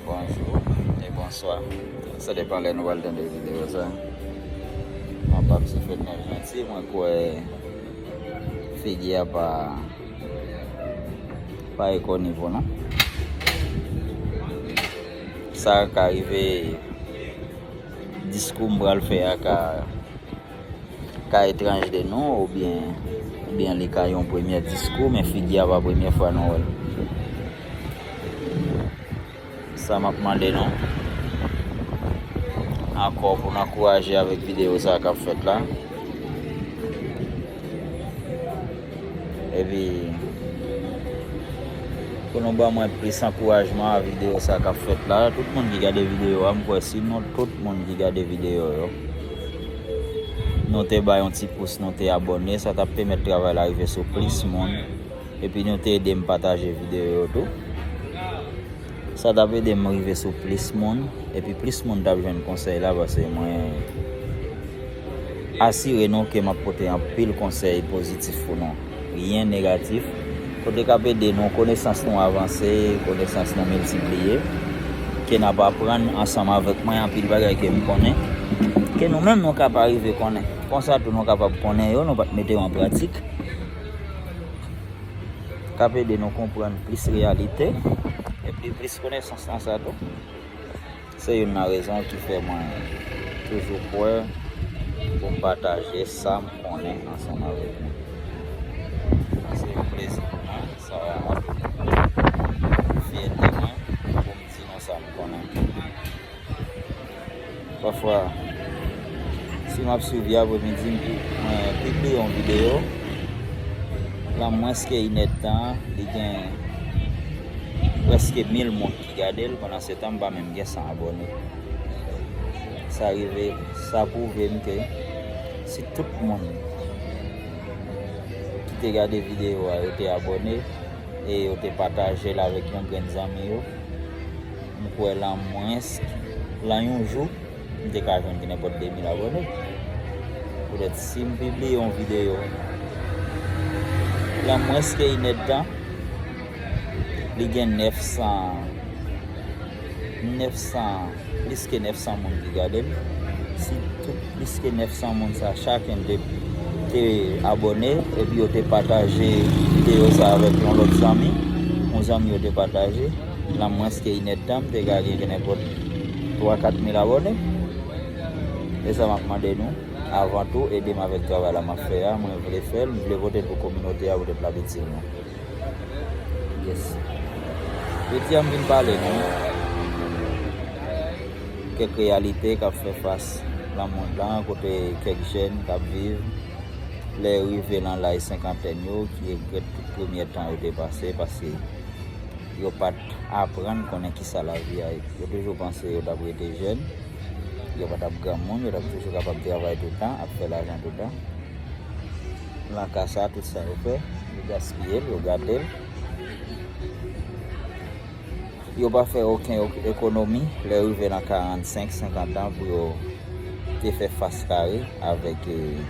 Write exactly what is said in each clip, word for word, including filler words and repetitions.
Bonjou e bonswa. Sa depann lè nou pral tande videyo sa. Mwen p ap sou fèt nan janti, mwen kwè figi a pa pa eko nivo non. Sa ka rive diskou m pral fè a ka ka etranj de nou, oubyen oubyen li ka yon premye diskou, men figi a pa premye fwa nou wè l. Sa m ap mande nou ankò pou n ankouraje avèk videyo sa k ap fèt la. Epi pou nou ban mwen plis ankourajman a videyo sa k ap fèt la. Tout moun ki gade videyo a, m kwè si nou, tout moun ki gade videyo yo, nou te bay yon ti pous, nou te abòne, sa t ap pèmèt travay la rive sou plis moun. Epi nou te ede m pataje videyo yo tou. Sa t ap ede m rive sou plis moun, epi plis moun t ap jwenn konsèy la, paske mwen asire nou ke m ap pote anpil konsèy pozitif pou nou, ryen negatif, kote k ap ede nou, konesans nou avanse, konesans nou miltipliye, ke n ap aprann ansanm avèk mwen anpil bagay ke m konnen, ke nou menm nou ka pa rive konnen. Konsa tou nou kapab konnen yo, nou pa t mete yo an pratik. K ap ede nou konprann plis reyalite epi plis konesans nan sa tou. Se youn nan rezon ki fè mwen toujou kwè pou m pataje sa m konnen ansanm avèk nou. Se yon plezi pou mwen, sa ap fyète mwen pou m di nou sa m konnen. Pafwa, si m ap swiv y apre midi, m pi- mwen pibliye yon videyo. Lan mwens ke inèdtan, li gen prèske mil moun ki gade l, pandan se tan m pa menm gen san abòne. Sa rive, sa pwouve m ke si tout moun ki te gade videyo a yo te abòne e yo te pataje l avèk yon grenn zanmi yo, m kwè lan mwens, lan yon jou, m te ka jwenn nenpòt de mil abòne. Poutèt si m pibliye yon videyo, lan mwens ke inèdtan, li gen nèf san, nèf san, plis ke nèf san moun ki gade l. Si tout plis ke nèf san moun sa, chakenn te, te abòne, epi yo te pataje videyo sa avèk yon lòt zanmi, yon zanmi yo te pataje, lan mwens ke inèdtan, m te ka gen nenpòt twa kat mil abòne. E sa m ap mande nou, avan tou, ede m avèk travay la m ap fè a. Mwen vle fè l, m vle pote l pou kominote a, poutèt l ap itil nou. Yes. Jodi a m vin pale nou kèk reyalite k ap fè fas lan mond lan, kote kèk jèn k ap viv, lè yo rive lan laj senkantèn yo, ki regrèt tout premye tan yo te pase, paske yo pa t aprann konnen kisa lavi a ye. Yo toujou panse yo t ap rete jèn, yo pa t ap granmoun, yo t ap toujou kapab travay toutan, ap fè lajan toutan. Lan ka sa, tout sa yo fè, yo gaspiye l, yo gate l. Yo pa fè okenn ek- ekonomi lè yo rive nan karannsenk, senkant an pou yo te fè fas kare avèk, eh,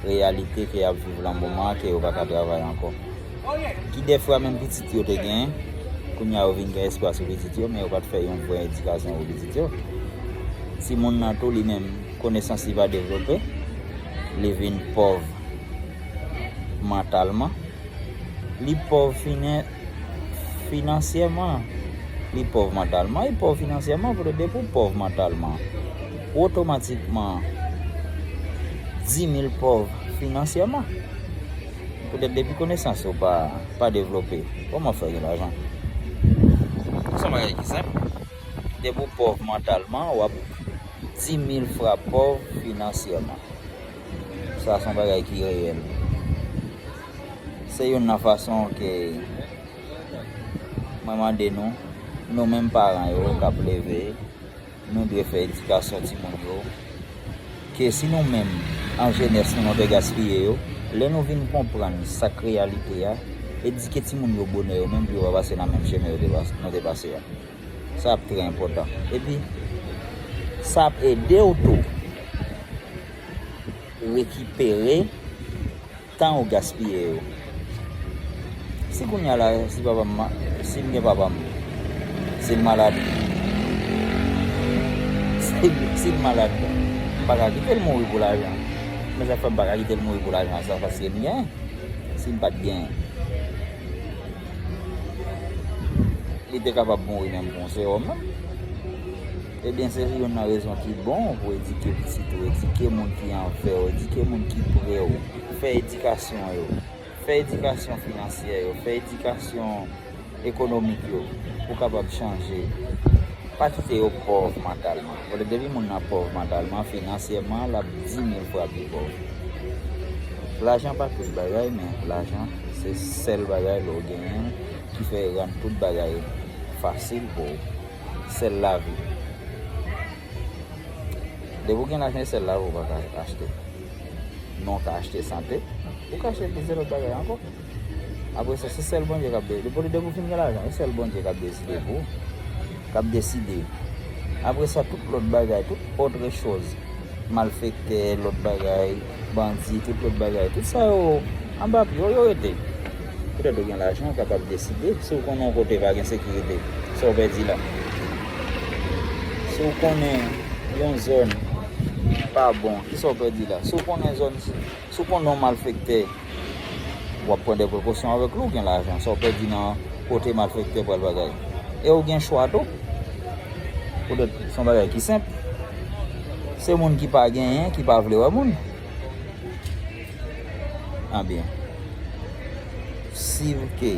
reyalite ke y ap viv lan moman an, ke yo pa ka travay ankò. Ki dèfwa menm pitit yo te genyen, kounye a yo vin gen espwa sou pitit yo, men yo pa t fè yon vrè edikasyon pou pitit yo. Timoun nan tou, li menm, konesans li pa devlope, li vin pòv mantalman, li pòv finan- finansyèman, li pòv mantalman, li pòv finansyèman, poutèt depi w pòv mantalman, ou otomatikman di mil pòv finansyèman. Poutèt depi konesans ou pa, pa devlope, kòman w fè gen lajan? Se yon bagay ki senp. Depi w pòv mantalman, w ap di mil fwa pòv finansyèman. Sa se yon bagay ki reyèl. Se youn nan fason ke mwen mande nou, nou menm paran yo k ap leve, nou dwe fè edikasyon timoun yo, ke si nou menm, an jenès nou, nou te gaspiye yo, lè nou vin konprann sa k reyalite a, edike timoun yo bonè yo menm pou yo pa pase nan menm chemen yo te pas- nou te pase a. Sa ap trè enpòtan. Epi, sa ap ede w tou rekipere tan ou gaspiye yo. Si kounye a la, si papa m, ma- si m gen papa m, si l malad, si, si l malad, m pa ka kite l mouri pou lajan. Men sa fè m pa ka kite l mouri pou lajan sa, paske m gen, si m pa t gen, li te kapab mouri menm pou yon sewòm menm. Ebyen, se youn nan rezon ki bon pou edike pitit ou, edike moun ki anvè w, edike moun ki pre w, fè edikasyon yo, fè edikasyon finansyè yo, fè edikasyon ekonomik yo, pou kapab chanje. Pa kite yo pòv mantalman. Paske depi moun nan pòv mantalman, finansyèman, l ap di mil fwa pi pòv. Lajan pa tout bagay, men lajan se sèl bagay lè w genyen ki fè rann tout bagay fasil pou ou. Sèl lavi. Depi w gen lajan, e sèl lavi w pa ka achte. Men w ka achte sante, ou ka achte plizyè lòt bagay ankò. Apre sa, se sèl Bondye k ap deside. Depi w fin gen lajan, e sèl Bondye k ap deside pou ou. K ap deside. Apre sa, tout lòt bagay, tout autre chose, malfektè, lòt bagay, bandi, tout lòt bagay, tout sa yo anba pye w, yo rete. Poutèt ou gen lajan, ou kapab deside. Si w konnen yon kote pa gen sekirite, sa w pèdi la. Si w konnen yon zòn pa bon, kisa w pèdi la? Si w konnen zòn, si w konnen yon malfektè, w ap pran de prekosyon avèk li, w gen lajan. Sa w pèdi nan kote malfektè pral bagay. E w gen chwa tou. Poutèt se yon bagay ki senp. Se moun ki pa genyen, ki pa vle wè moun. Anbyen, si ke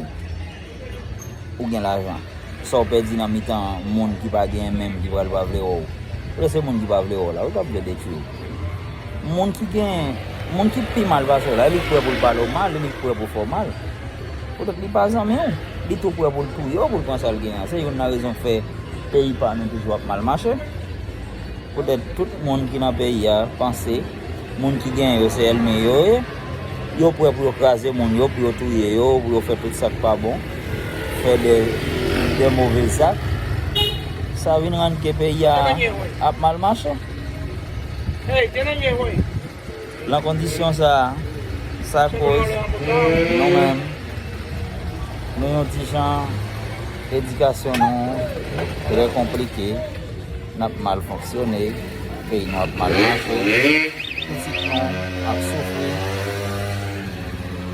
ou gen lajan, sa w pèdi nan mitan moun ki pa genyen menm ki pral pa vle wè w? Poutèt se moun ki pa vle wè w la, wi, k ap vle detwi w. Moun ki gen, moun ki pi mal pase w la, li prè pou l pale w mal, li prè pou fè w mal. Poutèt li pa zanmi w, li tou prè pou l touye w, pou l pran sa l genyen an. Se youn nan rezon k fè peyi pa nou toujou ap mal mache. Poutèt tout moun ki nan peyi a panse moun ki genyen yo se ènmi yo ye. Yo prè pou yo kraze moun yo, pou yo touye yo, pou yo fè tout sa k pa bon, fè de, de move zak. Sa vin rann ke peyi a ap mal mache. Lan kondisyon sa a, sa koz nou menm, nou yon ti jan, edikasyon nou trè konplike, n ap mal fonksyone, peyi nou ap mal mache, pitit nou ap soufri,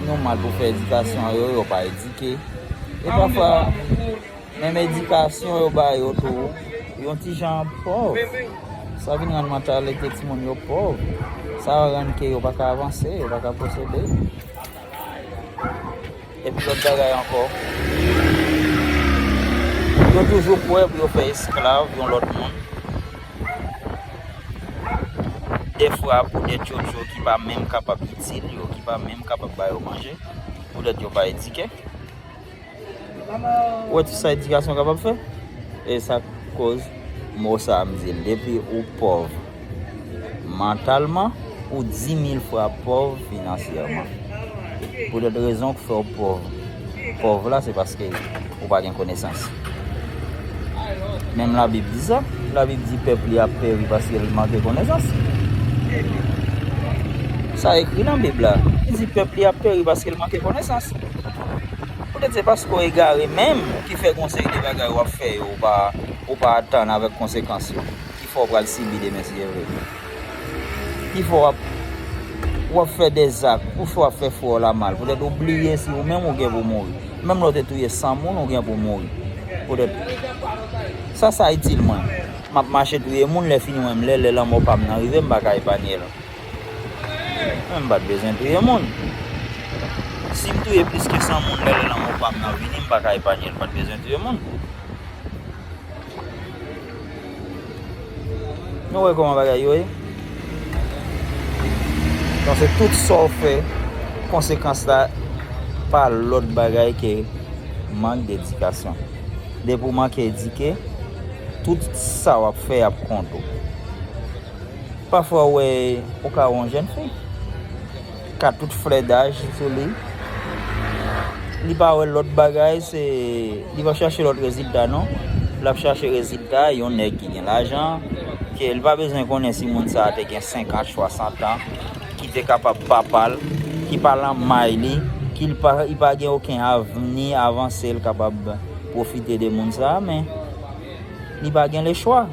nou mal pou fè edikasyon yo, yo pa edike. E pafwa, menm edikasyon yo ba yo tou, yon ti jan pòv. Sa vin rann mantalite timoun yo pòv. Sa rann ke yo pa ka avanse, yo pa ka pwosede. Epi lòt bagay ankò, yo toujou prè pou yo fè esklav yon lòt moun. Defwa pou de tchotcho ki pa menm kapab itil yo, ki pa menm kapab ba yo manje, poutèt yo pa edike. Ou wè tout sa edikasyon kapab fè? E sa koz mo sa a m di l. Depi ou pòv mantalman, ou di mil fwa pòv finansyèman. Poutèt rezon k fè w pòv. Pòv la, se paske ou pa gen konesans. Menm Labib di sa. Labib di pèp li ap peri paske l manke konesans. Sa ekri nan Bib la. Li di pèp li ap peri paske l manke konesans. Poutèt se paske w egare menm ki fè gon seri de bagay w ap fè yo, ou pa, ou pa atann avèk konsekans yo, ki fè w pral sibi demen si Dye vle. Ki fè w ap, w ap fè de zak, ou fè w ap fè frè w la mal. Poutèt ou bliye si ou menm ou gen pou mouri. Menm lè w te touye san moun, ou gen pou mouri. Poutèt sa, sa itil mwen. M ap mache touye moun, lè fini mwen, lè, lè lanmò pa m nan rive, m pa ka epanye l. Mwen, m pa t bezwen touye moun. Si m touye plis ke san moun lè, lè lanmò pa m nan vini, m pa ka epanye l, m pa t bezwen touye moun. Nou wè kòman bagay yo ye? Donk, se tout sa w fè, konsekans la pa lòt bagay ke mank dedikasyon. Depi w manke edike, tout sa w ap fè ap kont ou. Pafwa, w wè, ou ka wè yon jèn fi, ka tout flèdaj sou li. Li pa wè lòt bagay, se, li pa chache lòt rezilta, non. L ap chache rezilta, yon nèg ki gen lajan, ke li pa bezwen konnen si moun sa a te gen senkant, swasant an, ki te kapab papa l, ki pa lanmay li, Li pa, li pa gen okenn avni, avanse, l kapab pwofite de moun sa a, men li pa gen lechwa.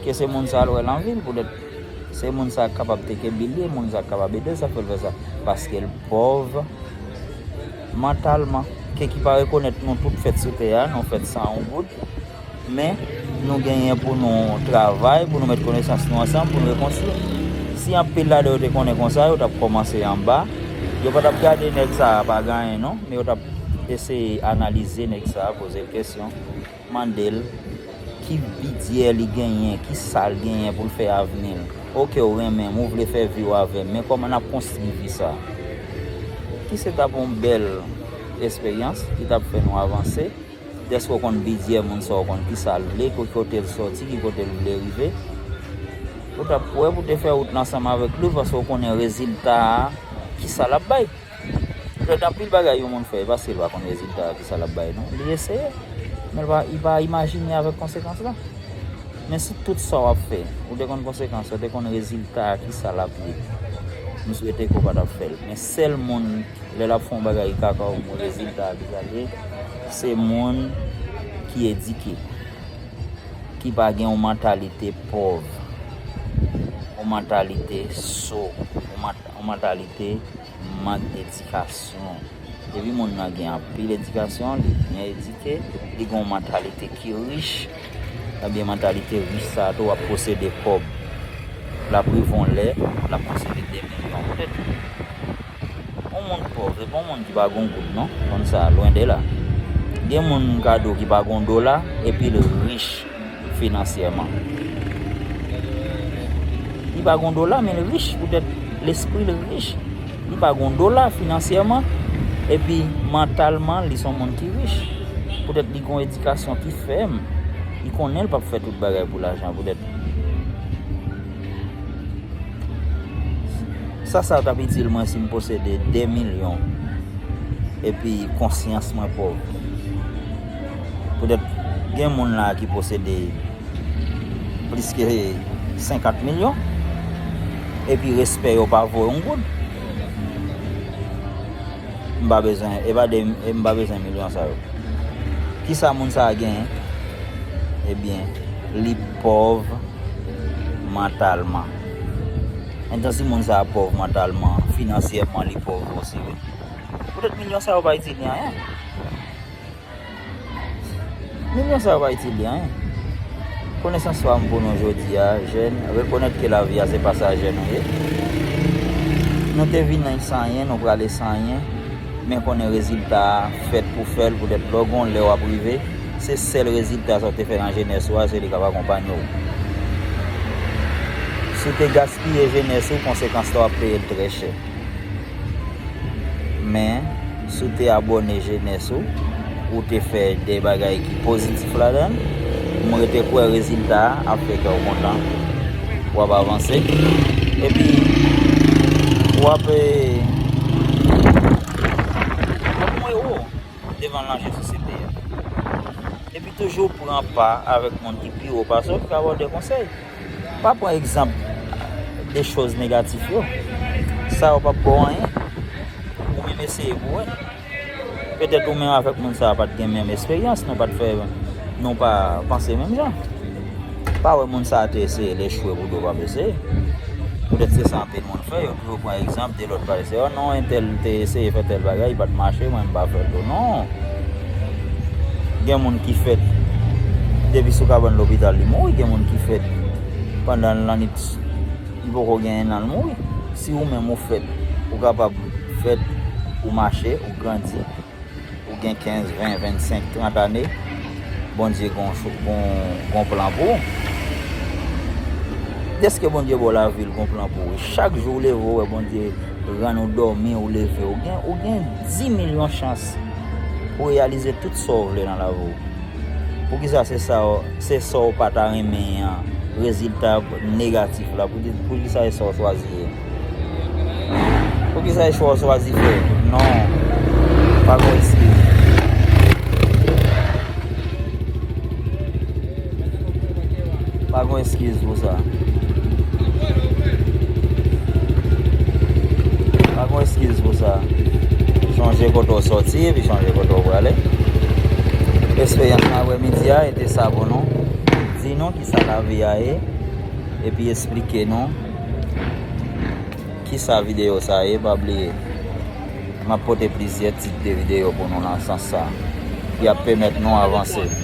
Ke se moun sa a l wè l anvi l, poutèt se moun sa a k kapab teke bil li, moun sa a k kapab ede l, sa fè l fè sa. Paske l pòv mantalman. Ke ki pa rekonèt nou tout fèt sou tè a, nou fèt san yon goud. Men, nou genyen pou nou travay, pou nou met konesans nou ansanm, pou nou rekonstwi. Si anpil ladan yo te konnen konsa, yo t ap kòmanse anba. Yo pa t ap gade nèg sa a pa gen anyen non, men yo t ap eseye analize nèg sa a, poze l kesyon, mande l ki bidjè li genyen, ki sa l genyen pou l fè avni l. Oke, w renmen m, ou vle fè vi w avè m, men kòman n ap konstwi vi sa a? Ki se t ap yon bèl esperyans, ki t ap fè nou avanse. Dèske w konn bidjè moun sa, w konn kisa l vle, ki kote l sòti, ki kote l vle rive. Ou t ap prè pou te fè wout la ansanm avèk li, paske w konnen rezilta a, kisa l ap bay. Petèt anpil bagay yon moun fè, e paske l pa konn rezilta a, kisa l ap bay, non. Li eseye, men l pa, li pa imajine avèk konsekans la. Men si tout sa w ap fè, ou te konn konsekans yo, te konn rezilta a, kisa l ap ye, m swete ke w pa t ap fè l. Men sèl moun, lè l ap fè yon bagay kaka, ou konn rezilta a ki pral ye, se moun ki edike, ki pa gen yon mantalite pòv, yon mantalite so, yon man-, yon mantalite mank dedikasyon. Depi moun nan gen anpil edikasyon, li byen edike, li gen yon mantalite ki rich, ebyen mantalite rich sa a tou w ap posede kòb. L ap rive yon lè, l ap posede de milyon. Poutèt yon moun pòv, se pa yon moun ki pa gen yon goud non, konn sa, lwen de la. Gen moun ka di w ki pa gen yon dola, epi l rich finansyèman. Li pa gen yon dola, men l rich, poutèt lespri l rich. Li pa gen yon dola finansyèman, epi mantalman, li se yon moun ki rich. Poutèt li gen yon edikasyon ki fèm. Li konnen l p ap fè tout bagay pou lajan, poutèt sa, sa t ap itil mwen si m posede de milyon, epi konsyans mwen pòv. Poutèt gen moun la ki posede plis ke senkant milyon, epi respè yo pa vo yon goud. M pa bezwen, e pa de, e m pa bezwen milyon sa yo. Kisa moun sa a genyen? Ebyen, li pòv mantalman. Entan si moun sa a pòv mantalman, finansyèman li pòv osi vre. Poutèt milyon sa yo pa itil li anyen. Milyon sa yo pa itil li anyen. Konesans pa m pou nou jodi a, jèn, rekonèt ke lavi a se pasaje nou ye. Nou te vini san anyen, nou prale san anyen, men konnen rezilta a fèt pou fè l, poutèt lè w gen yon lè w ap rive, se sèl rezilta sa w te fè nan jenès ou a, se li k ap akonpanye w. Si w te gaspiye jenès ou, konsekans la w ap peye l trè chè. Men, si w te abòne jenès ou, ou te fè de bagay ki pozitif ladan l, m rete kwè rezilta a ap fè kè w kontan. W ap avanse. Epi, w ap, eh, w ap yon ewo devan lanje sosyete a. Epi toujou pran pa avèk moun ki pi wo pase w, ki ka ba w de konsèy. Pa pran egzanp de choz negatif yo. Sa yo p ap ba w anyen. Ou menm eseye pou w wè. Petèt ou menm avèk moun sa a pa t gen menm esperyans, nou pa t fè, nou pa panse menm jan. Pa wè moun sa a te eseye, l echwe pou di w p ap eseye. Poutèt se sa anpil moun fè, yo toujou pran egzanp de lòt bagay. Se, o non, entèl te eseye fè tèl bagay, li pa t mache, mwen m pa fè l tou. Non. Gen moun ki fèt depi sou kabann lopital li mouri, gen moun ki fèt pandan lannwit li poko gen en an l mouri. Si ou menm ou fèt, ou kapab fèt, ou mache, ou grandi, ou gen kenz, ven, vennsenk, trant ane, Bondye gon, gon, gon plan pou ou. Dèske Bondye ba w lavi, l gon plan pou ou. Chak jou ou leve, ou wè Bondye rann ou dòmi, ou leve, ou gen, ou gen di milyon chans pou reyalize tout sa w vle nan lavi w. Poukisa se sa, se sa w pa ta renmen an, rezilta negatif la, pou, poukisa se sa w chwazi ye? Poukisa se sa w chwazi fè? Non, pa gon eskiz. Pa gon eskiz pou sa. Pa gon eskiz pou sa. Se Chonje kote w sòti epi chonje kote w prale. Esperyans nan aprèmidi a, e te sa pou nou. Di nou kisa lavi a ye, epi eksplike nou kisa videyo sa ye. Pa bliye, m ap pote plizyè tit de videyo pou nou nan sans sa, ki ap pèmèt nou avanse.